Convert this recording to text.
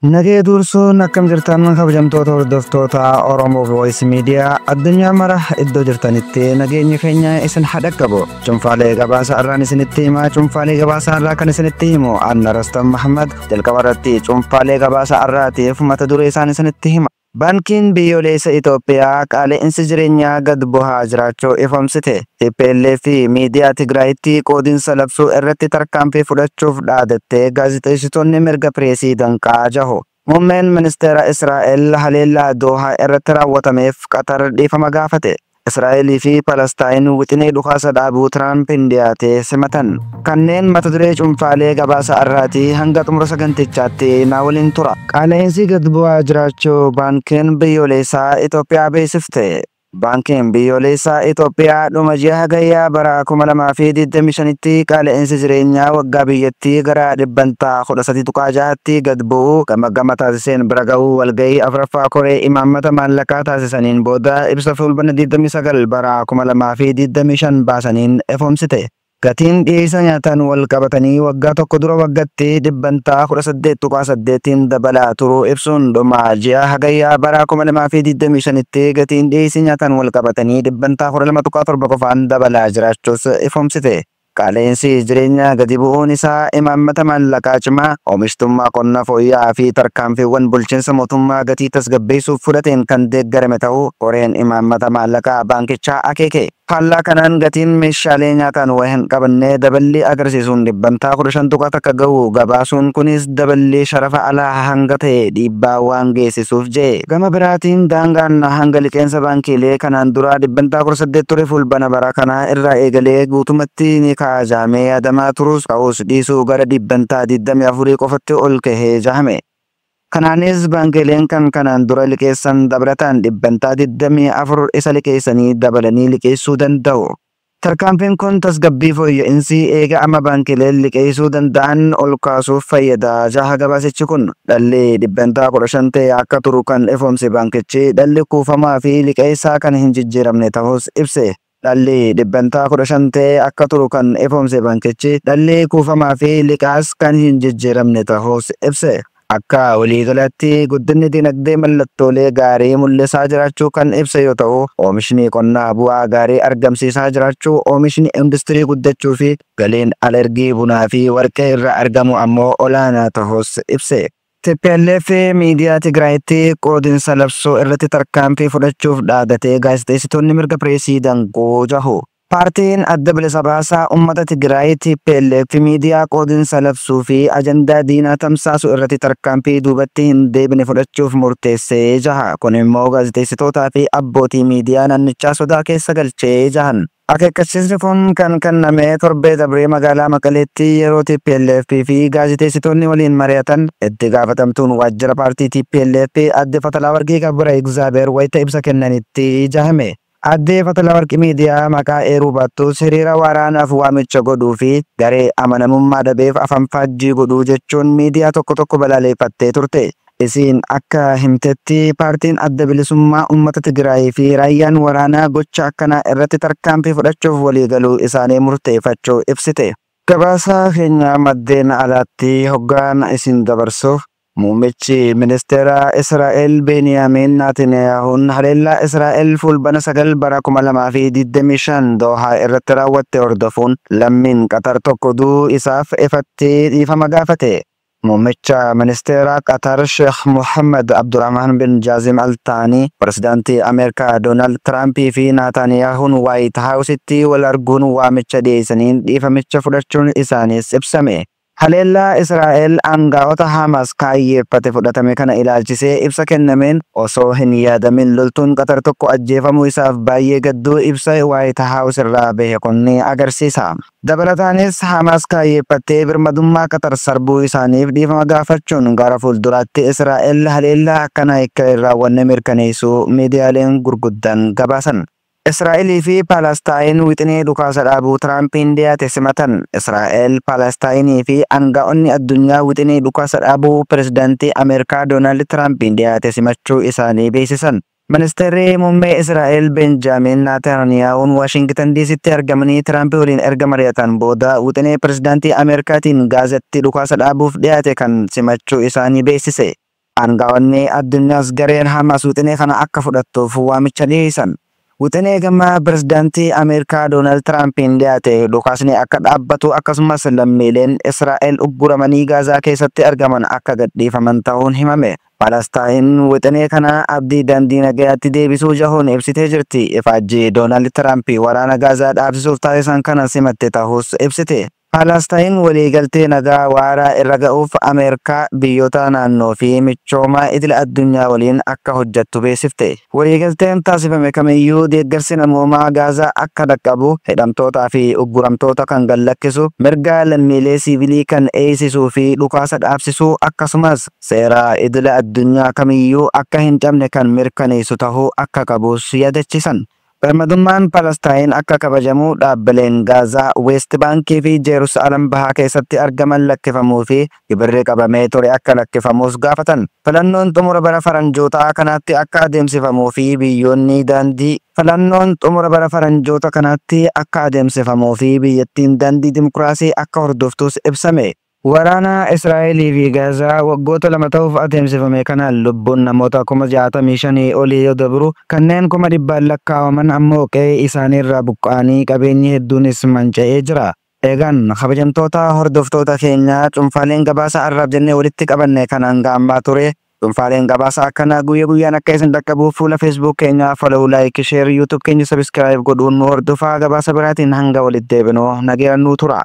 Nagee dursuun akkam jirtan, kabajamtoota hordoftoota Oromoo Voice Media addunyaa mara iddoo jirtanitti nageenyi keenya isin haa dhaqqabu. Cunfaalee gabaasa irraan isinitti himaa. Cunfaalee gabaasa irraa kan isinitti himu Anna Rastan Mahammad. Jalqaba irratti cunfaalee gabaasa irraatiif mata duree isaan isinitti hima. Baankiin Biyyoolessa Itoophiyaa qaala'insi jireenyaa gad bu'aa jiraachuu ifoomsite. TPLF miidiyaa Tigraayitti qoodinsa labsuu irratti tarkaanfii fudhachuuf dhaadattee, gaazexeessitoonni mirga pireesii danqaa jahu. Muummeen ministeera Israa'el haleellaa Doohaa irratti raawwatameef Qatar dhiifama gaafate. Israa'elii fi Palestaayin wixinee dhukaasa dhaabuu Tiraampiin dhiyaate simatan. Kanneen mata duree cunfaalee gabaasa irraatii, hanga xumura sagantichaatti naa waliin tura. Qaala'insi gad bu'aa jiraachuu Baankiin Biyyoolessaa Itoophiyaa beeksifte. Baankiin Biyyoolessaa Itoophiyaa dhuma ji'a Hagayyaa bara 2025tti qaala'insi jireenyaa waggaa biyyattii gara dhibbantaa 13.6tti gad bu'uu gama taasiseen bira ga'uu walgahii afuraffaa koree imaammata maallaqaa taasisaniin booda ibsa Fulbaana 29 bara 2025 baasaniin ifoomsite. Gatiin dhiyeessa nyaataan wal qabatanii waggaa tokko dura waggaatti dhibbantaa 18.8 dabalaa turuu ibsuun, dhuma ji'a Hagayyaa bara 2025tti gatiin dhiyeessii nyaataan wal qabatanii dhibbantaa 12.7 qofaan dabalaa jiraachuus ifoomsite. Qaala'insi jireenyaa gadi bu'uun isaa imaammata maallaqaa cimaa, oomishtummaa qonnaa fooyya'aa fi tarkaanfiiwwan bulchiinsa mootummaa gatii tasgabbeessuuf fudhateen kan deeggarame ta'uu koreen imaammata maallaqaa baankichaa akeeke. Faallaa kanaan gatiin meeshaalee nyaataan wal hin qabanne daballii agarsiisuun dhibbantaa 15.1 ga'u gabaasuun kunis daballii sharafa alaa hanga ta'e dhiibbaa waan geessisuuf jee. Gama biraatiin daangaan hanga liqeensa baankiilee kanaan dura dhibbantaa 18 ture Fulbana bara kanaa irraa eegalee guutumatti ni kaa'amee yaadamaa turus, ka'us dhiisuu gara dhibbantaa 24 qofatti ol kahee jahame. Kanaanis baankiileen kan kanaan dura liqeessan dabalataan dhibbantaa 24 isa liqeessanii dabalanii liqeessuu danda'u. Tarkaanfiin kun tasgabbii fooyya'insi eega amma baankiileen liqeessuu danda'an ol kaasuuf fayyada jaha gabaasichi kun. Dhalli dhibbantaa 15 ta'e akka turu kan ifoomse baankichi, dhalli kuufamaa fi liqeessaa kan hin jijjiiramne ta'us ibse. Dhalli dhibbantaa 15 ta'e akka turu kan ifoomse baankichi, dhalli kuufamaa fi liqaas kan hin jijjiiramne ta'us ibse. Akka waliigalatti guddinni dinagdee mallattoolee gaarii mul'isaa jiraachuu kan ibsa yoo ta'u, oomishni qonnaa bu'aa gaarii argamsiisaa jiraachuu, oomishni industirii guddachuu fi galiin alergii bunaa fi warqee irraa argamu ammoo olaanaa ta'us ibse. TPLF miidiyaa Tigraayitti qoodinsa labsuu irratti tarkaanfii fudhachuuf dhaadatee, gaazexeessitoonni mirga pireesii danquu jahu. Paartiin Adda Bilisa Baasaa Uummata Tigraay TPLF miidiyaa qoodinsa labsuu fi ajandaa diinaa tamsaasu irratti tarkaanfii duubatti hin deebine fudhachuuf murteessee jaha. Kun immoo gaazexeessitootaa fi abbootii miidiyaa naannichaa sodaa keessa galchee jahan. Akeekkachiisni kun kan kenname torbee dabree magaalaa Maqaleetti yeroo TPLF fi gaazexeessitoonni waliin mari'atan itti gaafatamtuun waajjira paartii TPLF Adde Fatalawarqii Gabra Egzaabeer wayita ibsa kennanitti jahame. Addee Fatalawarqi miidiyaa maqaa eeruu baattus, hiriira waraanaaf waamicha godhuu fi garee amanamummaa dhabeef afaan faajjii godhuu jechuun miidiyaa tokko tokko balaaleffattee turte. Isiin akka himtetti, paartiin Adda Bilisummaa Uummata Tigraay fi raayyaan waraanaa gocha akkanaa irratti tarkaanfii fudhachuuf waliigaluu isaanii murteeffachuu ibsite. Gabaasa keenya maddeen alaatti hoggaan isin dabarsuuf, muummichi ministeera Israa'el Beeniyaamin Naatanyaahuun haleellaa Israa'el Fulbana 9 bara 2025 Doohaa irratti raawwatte hordofuun lammiin Qatar tokko du'uu isaaf ifatti dhiifama gaafate. Muummicha ministeera Qatar Sheekh Muhammad Abdurrahman bin Jaazim Al Taanii, pirezidaantii Ameerikaa Doonaald Tiraampii fi Naatanyaahuun Waayit Haawusitti wal arguun waamicha dhiyeessaniin dhiifamicha fudhachuun isaaniis ibsame. Haleellaa Israa'el aangaa'ota Hamas kaayyeeffate fudhatame kana ilaalchisee ibsa kennameen, osoo hin yaadamin loltuun Qatar tokko ajjeefamuu isaaf baay'ee gadduu ibsa Waayit Haawus irraa bahe kun ni agarsiisa. Dabalataanis Hamas kaayyeeffattee birmadummaa Qatar sarbuu isaaniif dhiifama gaafachuun gara fuulduraatti Israa'el haleellaa akkanaa akka hin raawwanne mirkaneessuu miidiyaaleen gurguddaan gabaasan. Israa'elii fi Palestaayin wixinee dhukaasa dhaabuu Tiraampiin dhiyaate simatan. Israa'el, Palestaayinii fi aangaa'onni addunyaa wixinee dhukaasa dhaabuu pirezidaantii Ameerikaa Doonaald Tiraampiin dhiyaate simachuu isaanii beeksisan. Ministeerri muummee Israa'el Benjaamin Naataaniyaahuun Waashingitan DCtti argamanii Tiraamp waliin erga mari'atan booda wixinee pirezidaantii Ameerikaatiin Gaazatti dhukaasa dhaabuuf dhiyaate kan simachuu isaanii beeksise. Aangawoonni addunyaas gareen Hamaas wixinee kana akka fudhattuuf waamicha dhiyeessan. Wixinee gama pirezidaantii Ameerikaa Doonaald Tiraampiin dhiyaate dhukaasni akka dhaabbatu akkasumas lammiileen Israa'el ugguramanii Gaazaa keessatti argaman akka gadhiifaman ta'uun himame. Palestaayin wixinee kana abdii daandii nagayaatti deebisuu jahuun ibsitee jirti. Ifaajjii Doonaald Tiraamp waraana Gaazaa dhaabsisuuf taasisan kana simatte ta'us ibsite. Palestaayin waliigaltee nagaa waaraa irra ga'uuf Ameerikaa, biyyoota naannoo fi michooma idila addunyaa waliin akka hojjettu beeksifte. Waliigalteen taasifame kamiyyuu deeggarsi namoomaa Gaazaa akka dhaqqabu, hidhamtootaa fi ugguramtoota kan gallakkisu, mirga lammiilee siivilii kan eeysisuu fi dhukaasa dhaabsisuu akkasumas seera idila addunyaa kamiyyuu akka hin cabne kan mirkaneessu tahuu akka qabus yaadachiisan. Birmadummaan Palestaayin akka kabajamu dhaabbileen Gaazaa, Weest Baankii fi Jeerusaalem bahaa keessatti argaman lakkifamuu fi gibirri qabamee ture akka lakkifamus gaafatan. Filannoon xumura bara faranjootaa kanaatti akka adeemsifamuu fi biyyoonni daandii Filannoon xumura bara faranjoota kanaatti akka adeemsifamuu fi biyyattiin daandii dimokiraasii akka hordoftus ibsame. Waraana Israa'elii fi Gaazaa waggoota 2 ta'uuf adeemsifame kanaan lubbuun namoota 65,000 olii yoo dabru kanneen 100,000 lakkaa'aman ammoo qe'ee isaaniirraa buqqa'anii qabeenyi hedduunis manca'ee jira. Eegaan kabajamtoota hordoftoota keenyaa cuunfaaleen gabaasa har'aaf jennee walitti qabanne kan hanga ammaa ture. Cuunfaaleen gabaasa akkanaa guyya guyyaan akka isin dhaqqabuuf fuula Facebook keenyaa follow, like, share, YouTube keenya subscribe godhuun nu hordofaa. Gabaasa biraatiin hanga walitti deebinu nagayaan nuu tura.